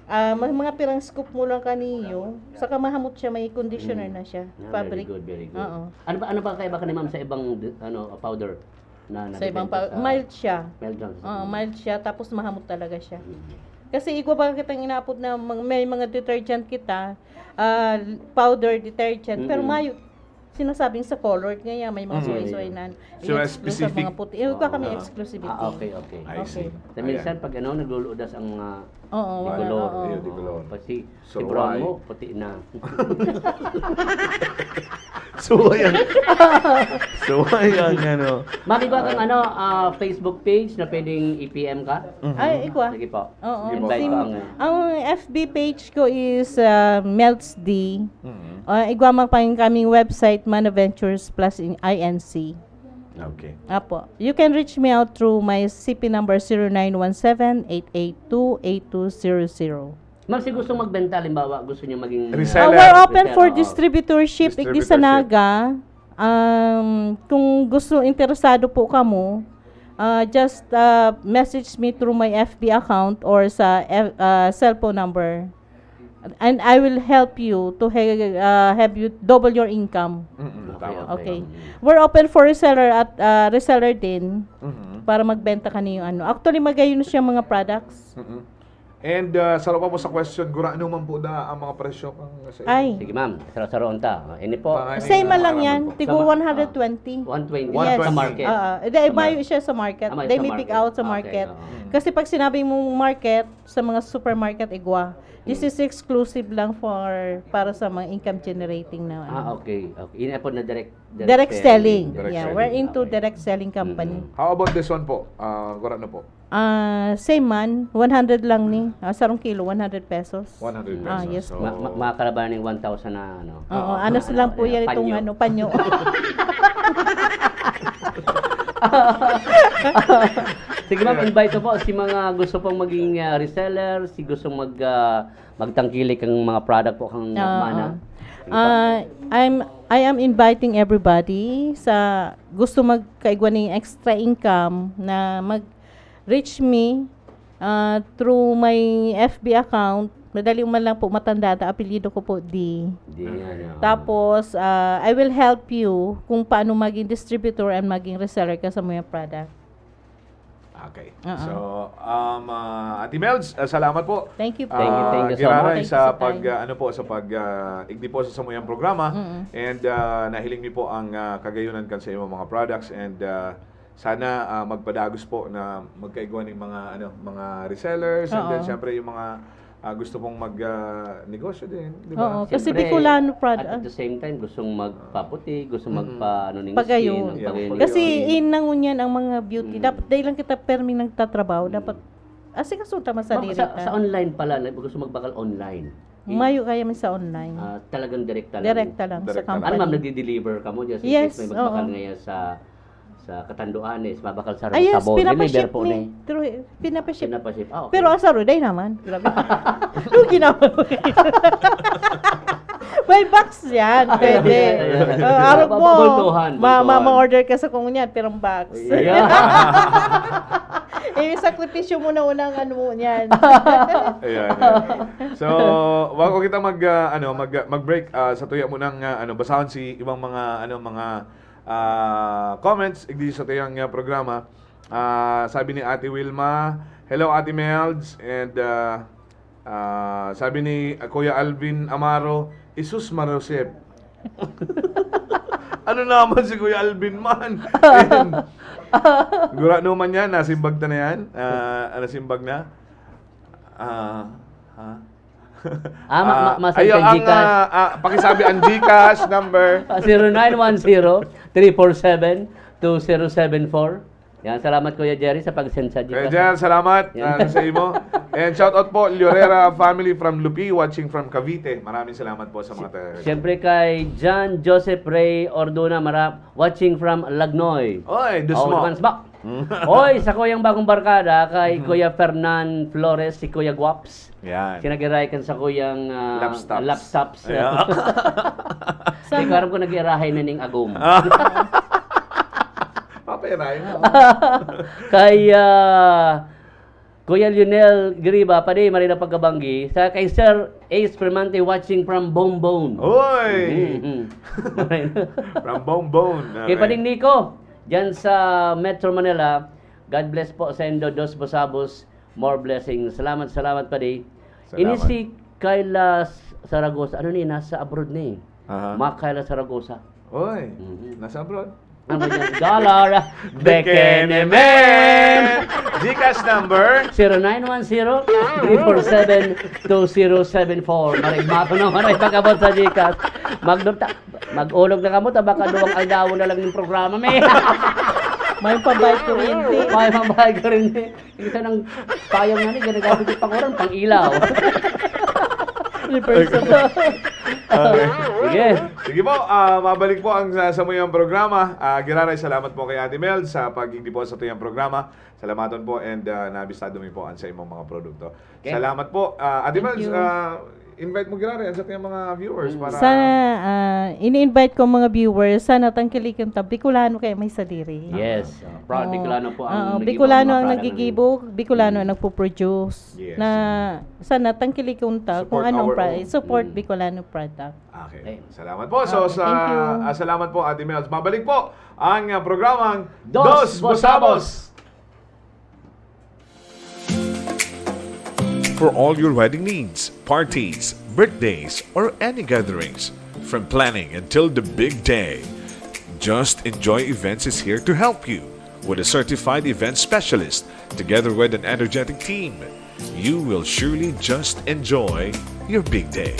Ah, may mga pirang scoop mo lang kaniyo, saka mahamot siya, may conditioner Mm. na siya. Ah, Fabric. Very good, very good. Oo. Ano ba, ano ba kaiba ka ni ma'am sa ibang ano powder? Na Sa ibang nabibenta pa, mild siya. Mild lang. Oo, mild siya, tapos mahamot talaga siya. Mm. Kasi igwa ba kitang inapod na mga- may mga detergent kita, ah, powder detergent, pero Mm-mm. mayo sinasabing sa colored ngayon, may mga Mm. suway-suway na So, i-exclude sa specific. mga puti. Yung ka kami Ah. exclusivity. Ah, okay, okay. I see. Okay. Sa minsan, pag ano, nagluludas ang ah, Oo, di wala, color. oo. Iyo, di color. Pati, So, si brown why? mo, puti na. So, ayan. So, ayan, ano. Mami ko ang ano, ah, Facebook page na pwedeng i-P M ka? Mhm. Ay, igwa. Sige po. Oo. Sige po. Invite Sim- ko ang... ang F B page ko is uh, Melts D. Mhm. Uh, igwa man pa yung kaming website, Manaventures Plus in I N C. Okay. Apo. You can reach me out through my C P number zero nine one seven, eight eight two, eight two zero zero. Ma'am, si gusto magbenta, halimbawa, gusto niyo maging... Reseller. Uh, we're open Reseller, for oo. distributorship, Igis Distributorship. Naga. Um, kung gusto, interesado po kamo, uh, just uh, message me through my F B account or sa F- uh, cellphone number. And I will help you to ha- uh, have you double your income. Mm-mm, Okay, tama. okay. Okay. We're open for reseller at uh, reseller din Mhm. para magbenta kaniyo ano. Actually, magayon siya mga products. Mm-mm. And uh, sa pa po sa question, gurano man po da ang mga presyo kang sa Ay. Sige ma'am, saro-saroon ta. Ini po. Baka Same ano, man lang ano yan. man po? Tigo Sa ma- one hundred twenty. One twenty Yes. sa market. Oo. Hindi, Sa mayo mar- siya sa market. Ah, mayo They sa may pick market. out sa Ah, okay, market. oo. Mm. Kasi pag sinabing mong market, sa mga supermarket, igwa. This is exclusive lang for para sa mga income generating na ano. Ah, okay. Okay. Ini po na direct Direct selling. Direct Yeah, selling. We're into Okay. Direct selling company. Mm. How about this one po? Uh, gurano po? Ah, same man, one hundred lang ni. Ah, sarong kilo, one hundred pesos. One hundred pesos. Ah, yes. So, Ma- ma- makakalaban ng one thousand na ano. Oo, ano lang po yan itong Panyo. ano, panyo. Sige ma'am, invite ko po si mga gusto pong maging ah, reseller, si gusto mag ah, magtangkilik ang mga product po kang Oo. mana. Ah, I'm I am inviting everybody sa gusto magkaigwa ng extra income na mag reach me ah, through my F B account. Madali man lang po matandaan, apelyido ko po D. Hindi nga, ano. Tapos, ah, I will help you kung paano maging distributor and maging reseller ka sa mga product. Okay. Oo. So, um, uh, Ate Melds, uh, salamat po. Thank you po. Thank you, thank you so Giraray much. sa Thank you, pag Tay. uh, ano po sa pag uh, igdi po sa samuyang programa Mm-mm. and uh, nahiling mi po ang uh, kagayunan kan sa imong mga products and uh, sana uh, magpadagos po na magkaigwa ng mga ano mga resellers and then Oo. syempre yung mga uh, gusto pong mag uh, negosyo din, di ba? Oo, kasi Siyempre, Bicolano prod- At at the same time, gustong magpaputi, gustong magpa ano ning Pagayon. skin, Yeah, pagayon. pagayon. Kasi inang ngunyan ang mga beauty. Mm. Dapat dahil lang kita permi nagtatrabaho, Mm. dapat ah, sige, sunta man sa Ma'am, diri sa, ta. Sa online pala, like, gusto magbakal online. Mayo kaya man sa online. Ah, talagang direkta lang. Direkta lang sa Direkta lang. company. Ano ma'am, nagdi-deliver ka mo? Just in Yes, case may magbakal oo. ngayon sa sa Katanduanes, mabakal sa Ah, yes, Sabon. May pinapaship berpo ni. ni. True, pinapaship. Pinapaship. Ah, okay. Pero asa Ruday naman. Grabe. Lugi naman. May box yan. Pwede. Ayan, ayan. Uh, arog mo. Bultuhan, Ma, ma, bultuhan. ma-order ka sa kung yan, pirang box. Yeah. Eh, sakripisyo mo na unang ano mo yan. Ayan, ayan. So, bago kita mag ah, ano, mag mag-break ah, sa tuya mo nang ah, ano, basahon si ibang mga ano mga ah, comments igdi sa tuyang ah, programa. Ah, sabi ni Ate Wilma, "Hello Ate Melds," and ah, ah, sabi ni ah, Kuya Alvin Amaro, "Isus Marosep." Ano naman si Kuya Alvin man? Ayan. Gurano man yan, nasimbag ta na yan. Ah, nasimbag na. Ah, ha? Ah, ma- ma- Ah, ma-send ayaw ka ang, GCash. ah, ah, pakisabi ang GCash number. Ah, zero nine one zero, three four seven, two zero seven four. Yan, salamat Kuya Jerry sa pag-send sa Kuya GCash. Jan, salamat Yan. ah, sa imo. And shout out po, Llorera family from Lupi, watching from Cavite. Maraming salamat po sa mga taga Siyempre kay John Joseph Ray Orduna, mara- watching from Lagnoy. Oy, Oh, Dusmo. Dumansbak. Oy, sa kuyang bagong barkada, kay Kuya Fernan Flores, si Kuya Guaps. Yan. Sinagirayan sa kuyang ah, Lapstops. Lapstops. Yeah. Hindi ko alam kung nag-iirahay na ning agom. Paperahin mo. Kay ah, Kuya Lionel Griba, padi, marina pagkabanggi. Sa kay Sir Ace Permante watching from Bongbong. Hoy! Mhm. Marina. From Bongbong. Kay Pading Nico, dyan sa Metro Manila, God bless po sa Indo, Dos Busabos, more blessings. Salamat, salamat, Padi. Salamat. Ini si Kyla Saragosa. Ano ni? Nasa abroad ni. Aha. Ma Kyla Saragosa. Oy, Mhm. nasa abroad. Ano ba yan? Dollar. Bekenemen! GCash number? Zero nine one zero, three four seven, two zero seven four. Maray, mato na, maray, pag-abot sa GCash. Mag-, mag-ulog na kamo, ta baka duwang aldaw na lang yung programa, may. May pambayad kuryente. May pambayad kuryente. Isa ng payong na ni, ginagamit yung panguran, pang ilaw. Reverse. Okay. Sige. Sige po, ah, mabalik po ang sa, sa muyang programa. Ah, Giraray, salamat po kay Ate Mel sa pagigdi po sa tuyang programa. Salamaton po and ah, nabistado mi po ang sa imong mga produkto. Okay. Salamat po. Ah, Ate Thank Mel, you. ah, invite mo giraray an satuyang mga viewers para Sa, ah, ini-invite ko ang mga viewers, sana tangkilikin ta, Bicolano kaya may sadiri. Yes. Ah, proud Oo. Bicolano po ang Oo, nag-iba Bicolano mga ang product natin. nagigibo, Bicolano ang Mm. nagpo-produce. Yes. Na sana tangkilikin ta Support kung anong our pri-, own. support Mm. Bicolano product. Okay. Okay. Salamat po. So, Okay, sa, thank you. ah, salamat po, Ate Mels. Babalik po ang, ah, programang Dos Dos Busabos. Busabos. For all your wedding needs, parties, birthdays, or any gatherings, from planning until the big day, Just Enjoy Events is here to help you. With a certified event specialist, together with an energetic team, you will surely just enjoy your big day.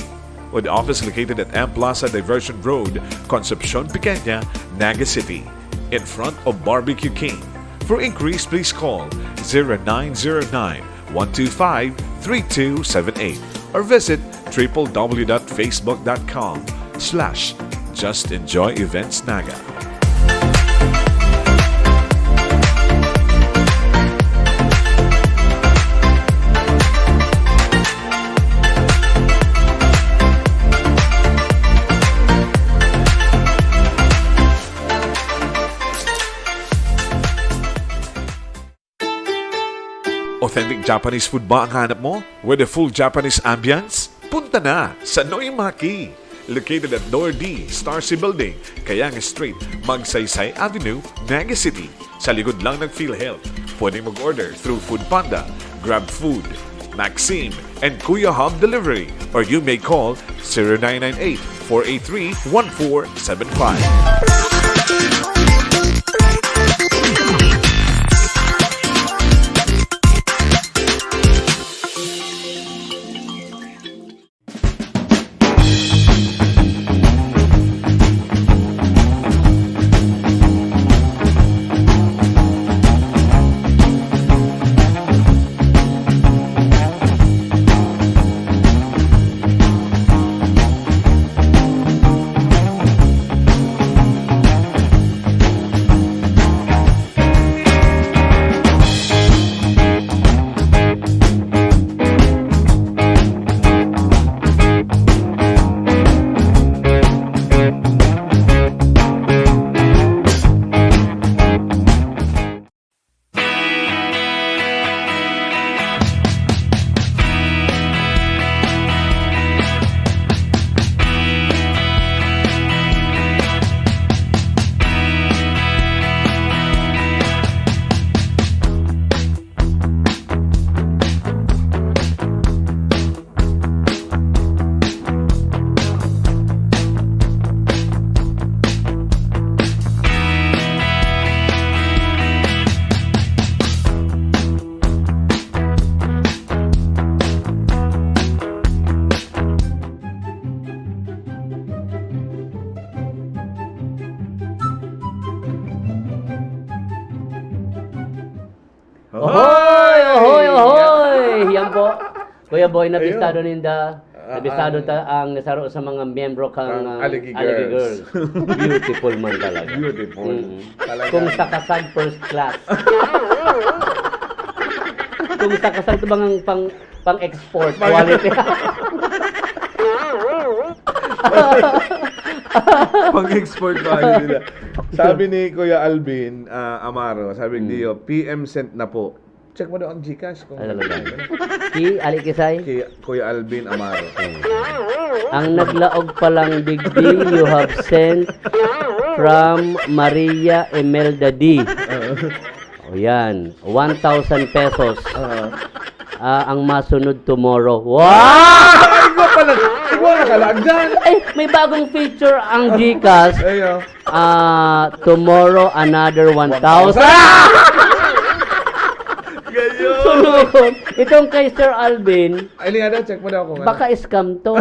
With office located at M Plaza Diversion Road, Concepcion Pequeña, Naga City, in front of Barbecue King. For inquiries, please call zero nine zero nine, one two five, three two seven eight or visit triple W dot facebook dot com slash just enjoy events naga. Authentic Japanese food ba ang hanap mo? With a full Japanese ambience? Punta na sa Noimaki! Located at Door D, Star C Building, Kayang Street, Magsaysay Avenue, Naga City. Sa likod lang ng PhilHealth. Pwedeng mag-order through Food Panda, Grab Food, Maxim, and Kuya Hub Delivery. Or you may call zero nine nine eight, four eight three, one four seven five. Ohoy! Ohoy! Ohoy! Yan po. Kuya Boy, nabistado ninda. Ah, Nabistado ang ta ang nasaro sa mga miyembro kang, Kang ah, Aligi Aligi Girls. Girls. Beautiful man talaga. Beautiful. Mm. Talaga. Kung sa kasag, first class. Kung sa kasag, ito bang pang, pang-export Pang- quality? Pang-export quality nila. Sabi ni Kuya Alvin, ah, Amaro, sabi Hmm. niyo, "P M sent na po." Check mo daw ang GCash kung Ay, talaga. Si Ali Kisay? Si Kuya Alvin Amaro. Hmm. Ang naglaog pa lang digdi, you have sent from Maria Imelda D. Oo. O yan, one thousand pesos. Oo. Ah, ang masunod tomorrow. Wow! Ay, igwa pala. Igwa na kalaag dyan. Ay, may bagong feature ang GCash. Ay, oh. Ah, tomorrow, another one thousand. Gayon. Sunod, itong kay Sir Alvin, Ay, liyan daw, check mo daw kung ano. Baka scam to.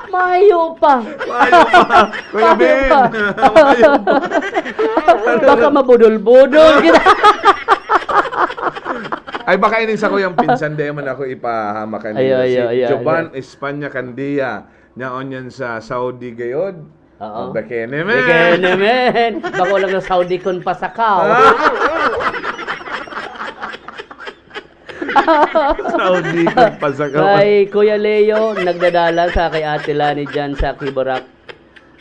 Mayo pa. Mayo pa. Kuya Mayo Ben. Pa. Mayo pa. Baka mabudol-budol. Ay, baka ining sa kuyang pinsan, di man ako ipahamak kanila. Ay, ay, Si ay, ay, Jovan ay. España Candia. Nyaon yan sa Saudi gayod. Oo. Bekene, man. Bekene, man. Bako lang sa Saudi kun pasakaw. Ah. Sa uni kong pasakawan. Kay Kuya Leo, nagdadalan sa kay Ate Lani dyan sa Kiborak.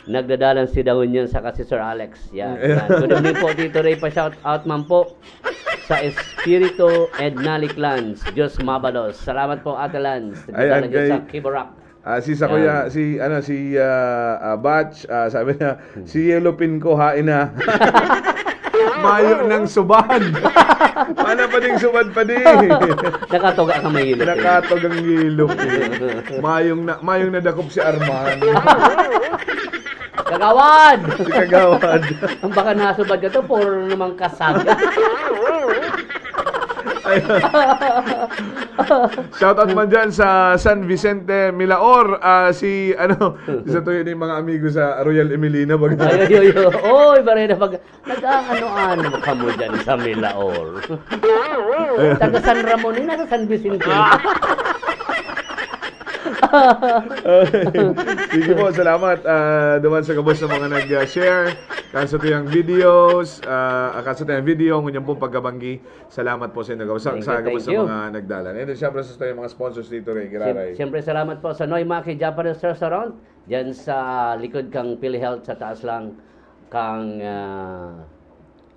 Nagdadalan si Dahon yan, saka si Sir Alex. Yan, Mm. yan. Good evening po, Tito Ray. Pa-shout out man po sa Espiritu Ednali Clans. Diyos mabalos. Salamat po, Ate Lance. Ay, Nagdadalan dyan kay sa Kiborak. Ah, si sa Yan. kuya, si, ano, si, ah, ah, Batch, ah, sabi niya, Hmm. "Si Yellow Pin ko, hain na." Mayo nang subad. Wala pa ding subad pa di. Nakatuga ka may Yellow Pin. Nakatugang Yellow Pin. Mayong na, mayong nadakop si Arman. Kagawad! Si Kagawad. Ang baka nasubad ka to, puro namang kasag. Ay. Shout out man dyan sa San Vicente, Milaor. Ah, si, ano, isa to yun yung mga amigo sa Royal Emilina. Baga. Ay, ay, ay, ay. Oy, barena pag, nag-aano-ano kamo dyan sa Milaor? Taga San Ramon, eh, nasa San Vicente. Sige po, salamat, ah, duman sa gabos na mga nag-share. Kan sa tuyang videos, ah, kan sa tuyang video, ngunyan pong pagkabanggi. Salamat po sa inyo. Sa, Thank sa you, gabos thank sa you. mga nagdalan. And then, syempre, sa tuyang mga sponsors dito, Ray Siyem-, Giraray. siyempre, salamat po sa Noimaki Japanese Restaurant, dyan sa likod kang PhilHealth, sa taas lang kang, ah,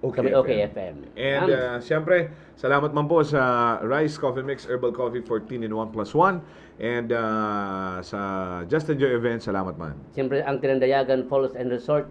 Okay kami, F M. Okay F M. And, Ang uh, siyempre, salamat man po sa Rice Coffee Mix Herbal Coffee fourteen in one plus one. And, uh, sa Just Enjoy Event, salamat man. Siyempre, ang Tinandayagan Falls and Resort.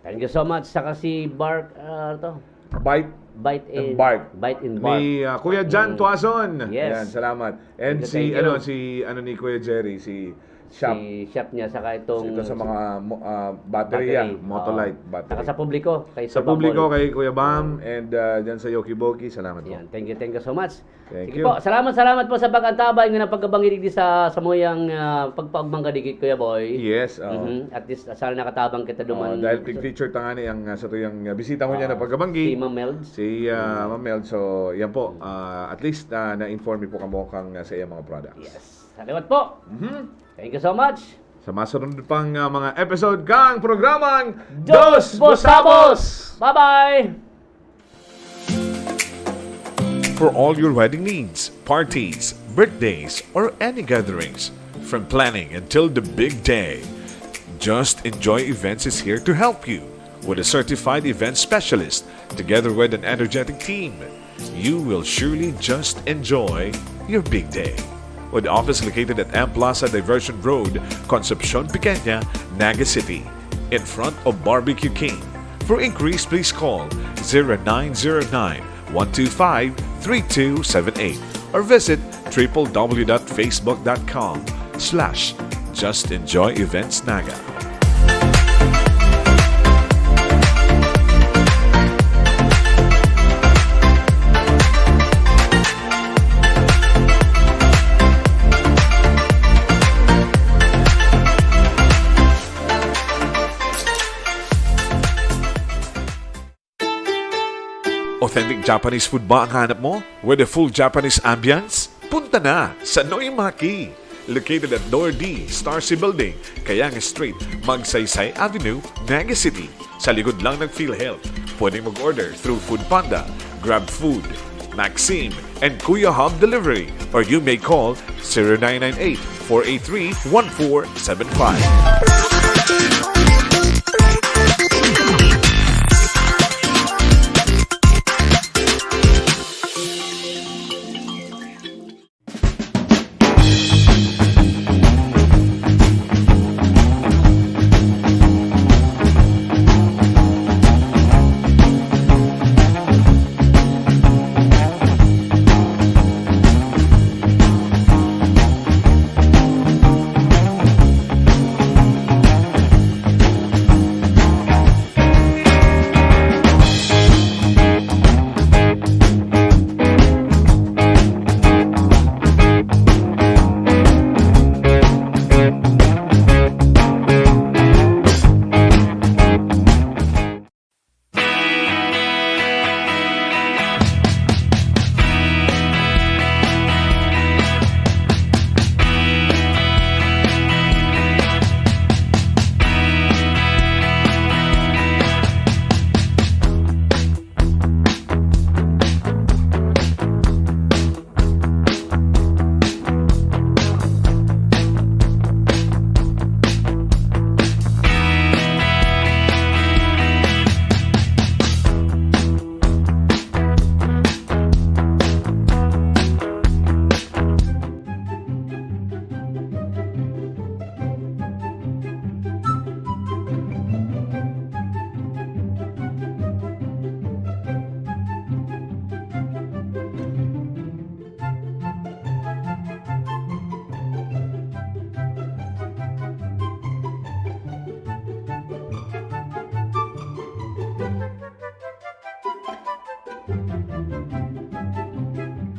Thank you so much. Saka si Bark, uh, to? Bite Bite and in Bark. Bite in Bark. Ni, uh, Kuya Jan Mm. Tuason. Yes. Yan, salamat. And Thank you, si, thank you. ano, si, ano ni Kuya Jerry, si Shop. Si shop niya, saka itong Ito sa mga mo-, ah, battery, Battery. ah, Motolite Oo. battery. Saka sa publiko, kay Sa Sir Bambol. publiko, kay Kuya Bam, Oo. and, ah, dyan sa Yoki Boki, salamat po. Yan. Thank you, thank you so much. Thank Sige you. po, salamat, salamat po sa pag-antabay nga napagkabangidig di sa, sa muyang, ah, pagpaugmang kadikit, Kuya Boy. Yes, oo. Mhm. At least, sana nakatabang kita Oo, duman. dahil pig-feature ta nga ni ang, ah, sa tuyang, ah, bisita ko niya Oo. na pagkabanggi. Si Ma'am Meld. Si, ah, Mm. Ma'am Meld. So, yan po. Mm. Ah, at least, ah, na-inform niyo po kamo kang, ah, sa iyang mga products. Yes. Salamat po. Mhm. Thank you so much. Sa masunod pang, ah, mga episode kang programang Dos Dos Busabos! Busabos! Bye-bye! For all your wedding needs, parties, birthdays, or any gatherings, from planning until the big day, Just Enjoy Events is here to help you. With a certified event specialist, together with an energetic team, you will surely just enjoy your big day. With office located at M Plaza Diversion Road, Concepcion Pequeña, Naga City, in front of Barbecue King. For inquiries, please call zero nine zero nine, one two five, three two seven eight or visit triple w dot facebook dot com slash just enjoy events naga. Authentic Japanese food ba ang hanap mo? With a full Japanese ambience? Punta na sa Noimaki! Located at Door D, Star C Building, Kayang Street, Magsaysay Avenue, Naga City. Sa likod lang ng PhilHealth. Pwedeng mag-order through Food Panda, Grab Food, Maxim, and Kuya Hub Delivery. Or you may call zero nine nine eight, four eight three, one four seven five.